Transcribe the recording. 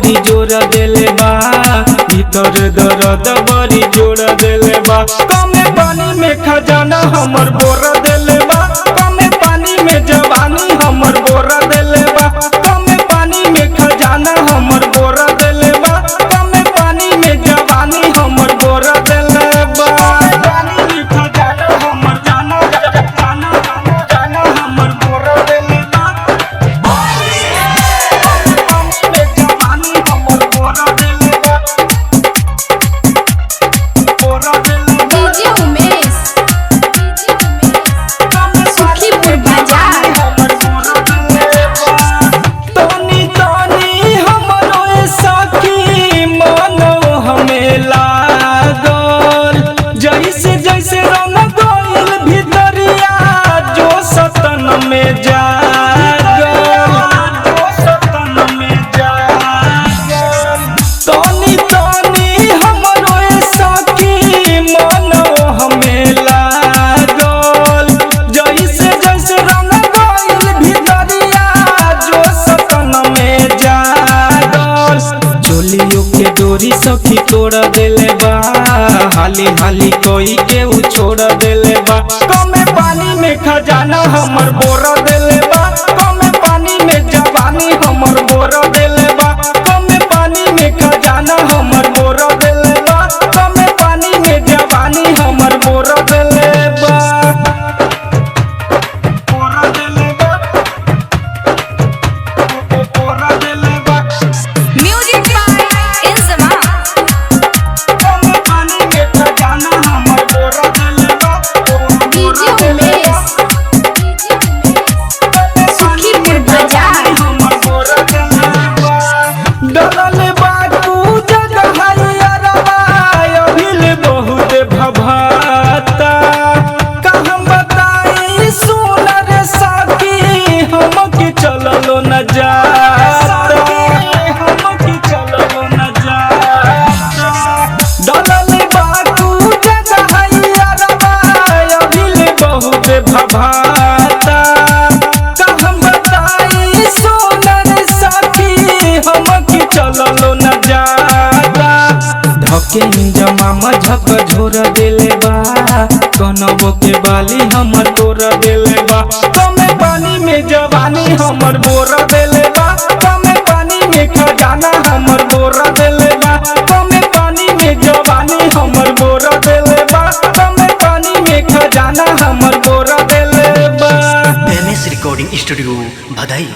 बड़ी जोर देले बा, भीतर दर्द बड़ी जोर देले बा। कमे पानी में खजाना हमर बोर देले बा, कमे पानी में जवानी हमर बोर देले बा, कमे पानी में खजाना हमर बोर देले बा, कमे पानी में जवानी हमर बोर देले बा। पानी में खजाना हमर जाना जाना जाना हमर बोर देले बा। पानी में जवानी हमर बोर देले बा, बोर देले बा। डीजे उमेश, सुखीपुर बाजार। तनी तनी हमरो सखी मनो हमें लागल, जैसे जैसे रंग गइल भीतरिया जो सतन में जागल, जो सतन में जागल। तनी तनी हमरो सखी मनो हमें लागल, जैसे जैसे रंग गइल भीतरिया जो सतन में जागल। चोलियों के डोरी सखी तोड़ देले बा, हाली हाली कोई के उ छोड़ देले बा। कमे पानी में खजाना हमर बोर देले बा, कमे पानी में जवानी हमर बोर देले बा, कमे पानी में खजाना हमर बोर देले बा, कमे पानी में जवानी हमर बोर देले बा, बोर देले बा, बोर देले बा। म्यूजिक बाय इंजमा। कमे पानी में खजाना हमर बोर देले बा, डीजे उमेश, सुखीपुर बाजार। डरल बाकू जगह अरबा अभिल बहुत भभाता, कहम बताई सुनर साथी हमके चललो न जाता, हमके चललो न जाता। डरल बाकू जगह अरबा अभिल बहुत भभाता, कहम बताई सोनर सखी हमके चललो न जाता। धके जमा मझक झोर देले बा, कनबो के बाली हमर तोर देले बा। कमे पानी में जवानी हमर बोर देले बा, कमे पानी में खजाना हमर बोर देले बा, कमे पानी में जवानी हमर बोर देले बा, कमे पानी में खजाना हमर बोर देले बा। एम एस रिकॉर्डिंग स्टूडियो भदई।